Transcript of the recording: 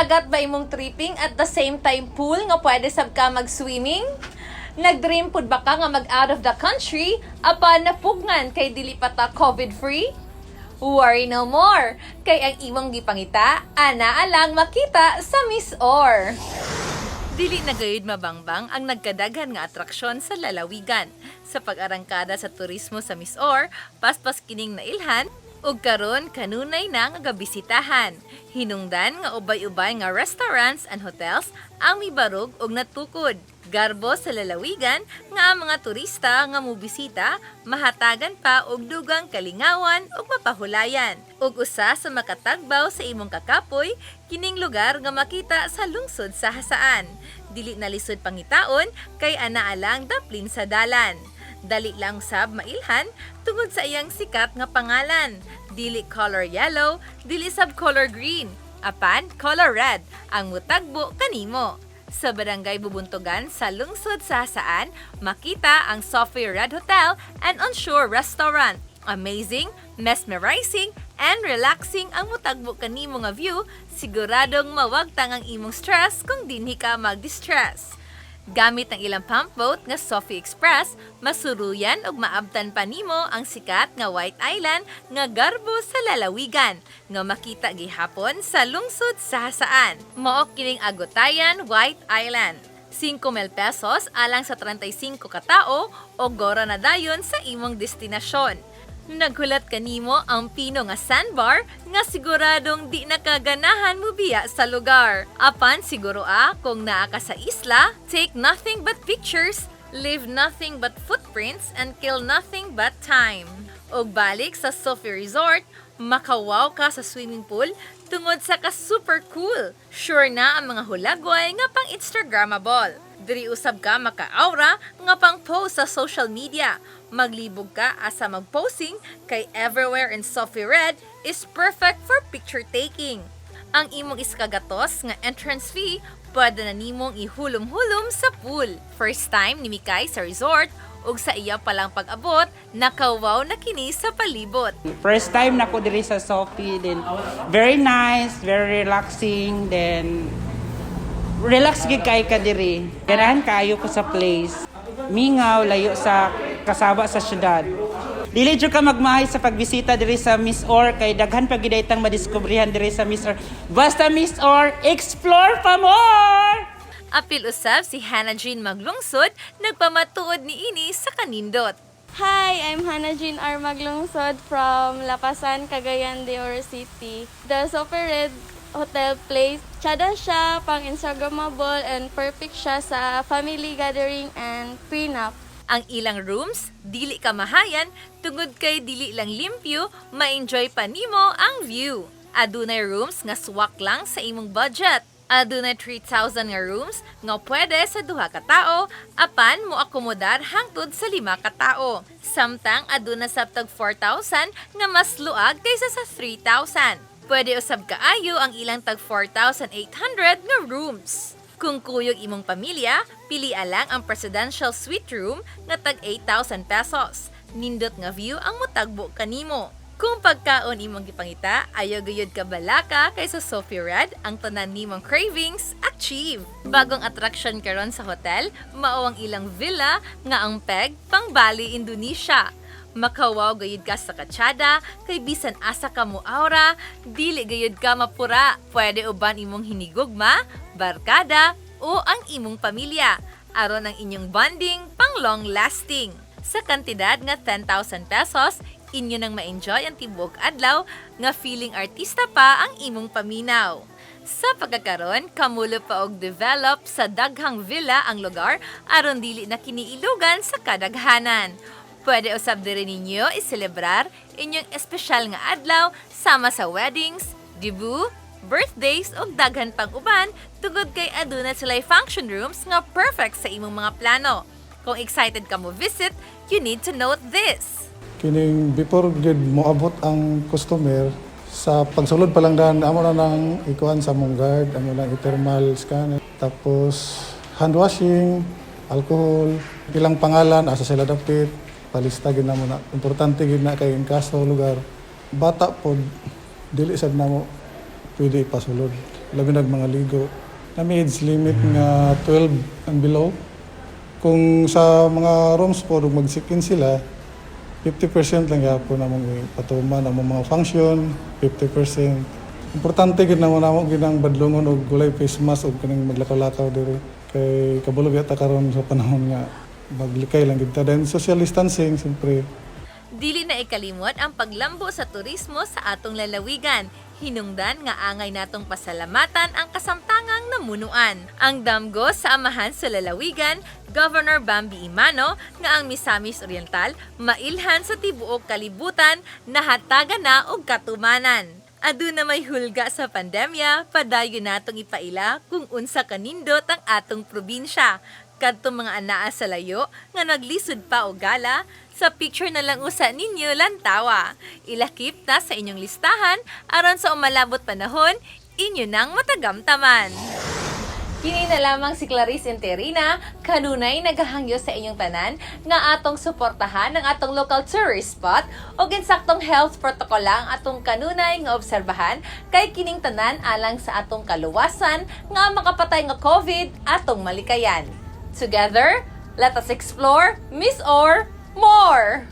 Dagat ba imong tripping, at the same time pool nga pwede sab ka mag-swimming? Nag-dream pud ba ka nga mag out of the country apan napugngan kay dili pa ta COVID free? Worry no more kay ang imong gipangita ana lang makita sa MisOr. Dili na gayud mabangbang ang nagkadaghan nga atraksyon sa lalawigan. Sa pag-arangkada sa turismo sa MisOr, paspas kining nailhan ug karon kanunay na nga gabisitahan. Hinungdan nga ubay-ubay nga restaurants and hotels ang mibarog og natukod. Garbo sa lalawigan nga ang mga turista nga mobisita mahatagan pa og dugang kalingawan ug mapahulayan. Ug usa sa makatagbaw sa imong kakapoy kining lugar nga makita sa lungsod sa Jasaan. Dili na lisod pangitaon kay anaa lang daplin sa dalan. Dali lang sab mailhan tungod sa iyang sikat nga pangalan. Dili color yellow, dili sab color green, apan color red ang mutagbo kanimo. Sa Barangay Bubuntugan sa lungsod sa Jasaan, makita ang Sophie Red Hotel and Onshore Restaurant. Amazing, mesmerizing, and relaxing ang mutagbo kanimo nga view, siguradong mawagtang ang imong stress kung dinhi ka mag-distress. Gamit ang ilang pump boat nga Sophie Express, masuruyan ug maabtan pa nimo ang sikat nga White Island nga garbo sa lalawigan nga makita gihapon sa lungsod sa Jasaan. Mao kining Agutayan White Island. 5,000 pesos alang sa 35 katao o gora na dayon sa imong destinasyon. Naghulat kanimo ang pino nga sandbar nga siguradong di nakaganahan mo biya sa lugar. Apan siguro kung naa ka sa isla, take nothing but pictures, leave nothing but footprints, and kill nothing but time. Og balik sa Sophie Resort, makawaw ka sa swimming pool tungod sa ka super cool. Sure na ang mga hulagway nga pang Instagrammable. Diri usab ka maka-aura nga pang post sa social media. Maglibog ka asa magposing kay everywhere in Sophie Red is perfect for picture taking. Ang imong iskagatos nga entrance fee pwede na nimong ihulom-hulom sa pool. First time ni Mikay sa resort ug sa iya palang pag-abot, nakawaw na kini sa palibot. First time na ko diri sa Sophie, then very nice, very relaxing, then relax gid kay ka diri. Ganahan kaayo ko sa place. Mingaw, layo sa kasaba sa syudad. Dili jud ka magmahay sa pagbisita diri sa MisOr kay daghan pa gid itang madiskubrihan diri sa MisOr. Basta MisOr, explore pa more! Apil usab si Hannah Jean Maglungsod, nagpamatuod niini sa kanindot. Hi, I'm Hannah Jean R. Maglungsod from Lapasan, Cagayan de Oro City. The Super Red Hotel Place, tsada siya, pang Instagrammable and perfect siya sa family gathering and prenup. Ang ilang rooms, dili ka mahayan tungod kay dili lang limpyo, ma-enjoy pa nimo ang view. Adunay rooms nga swak lang sa imong budget. Adunay 3,000 nga rooms nga pwede sa duha ka tao apan mo akomodar hangtod sa lima ka tao. Samtang aduna sab tag 4,000 nga mas luag kaysa sa 3,000. Pwede usab kaayo ang ilang tag 4,800 nga rooms. Kung kuyog imong pamilya, pili lang ang presidential suite room nga tag 8,000 pesos. Nindot nga view ang mutagbo kanimo. Kung pagkaon imong gipangita, ayaw gayud ka balaka kay sa Sophie Red ang tanan nimong cravings achieve. Bagong attraction karon sa hotel, mao ang ilang villa nga ang peg pang Bali, Indonesia. Makawaw gayud ka sa katsada, kay bisan asa ka mo aura, dili gayud ka mapura. Pwede uban imong hinigugma, barkada, o ang imong pamilya. Aron ang inyong bonding pang long lasting. Sa kantidad nga 10,000 pesos, inyo nang ma-enjoy ang tibuok adlaw nga feeling artista pa ang imong paminaw. Sa pagkakaron, kamulo pa og develop sa daghang villa ang lugar aron dili na kiniilugan sa kadaghanan. Pwede usab diri ninyo iselebrar inyong espesyal nga adlaw sama sa weddings, debut, birthdays ug daghan pang uban tungod kay aduna sila'y function rooms nga perfect sa imong mga plano. Kung excited ka mo visit, you need to note this. Kining before gid moabot ang customer sa pagsulod pa lang dan amo na nang ikuan sa mong guard, amo lang i-thermal scanner, tapos hand washing, alcohol, ilang pangalan, asa sila dapit, palista gid namo na. Importante gid na kay in kaso lugar bata pod, dili sad namo pwede ipasulod. Labi nag mga ligo. Nami age limit nga 12 and below. Kung sa mga rooms po, kung mag-check-in sila, 50% lang gyapon among ipatuman ang mga function, 50%. Importante gid namo namo gid ang badlongon og gulay face mask og kaning maglakaw-lakaw diri kay kabalo ta karon sa panahon nga maglikay lang gid ta. Then social distancing, siyempre. Dili na ikalimot ang paglambo sa turismo sa atong lalawigan. Hinungdan nga angay natong pasalamatan ang kasamtangang namunuan. Ang damgo sa amahan sa lalawigan, Governor Bambi Emano, nga ang Misamis Oriental mailhan sa tibuok kalibutan, nahatagan na og katumanan. Aduna may hulga sa pandemya, padayon natong ipaila kung unsa kanindot ang atong probinsya. Kadtong mga anaa sa layo nga naglisod pa og gala, sa picture na lang usa ninyo lantawa. Ilakip na sa inyong listahan aron sa umalabot panahon, inyo nang matagamtaman. Kini na lamang si Clarice Interina, kanunay naghahangyo sa inyong tanan nga atong suportahan ang atong local tourist spot o insaktong health protocol lang atong kanunay nga obserbahan kay kining tanan alang sa atong kaluwasan nga ang makapatay nga COVID atong malikayan. Together, let us explore, MisOr, more!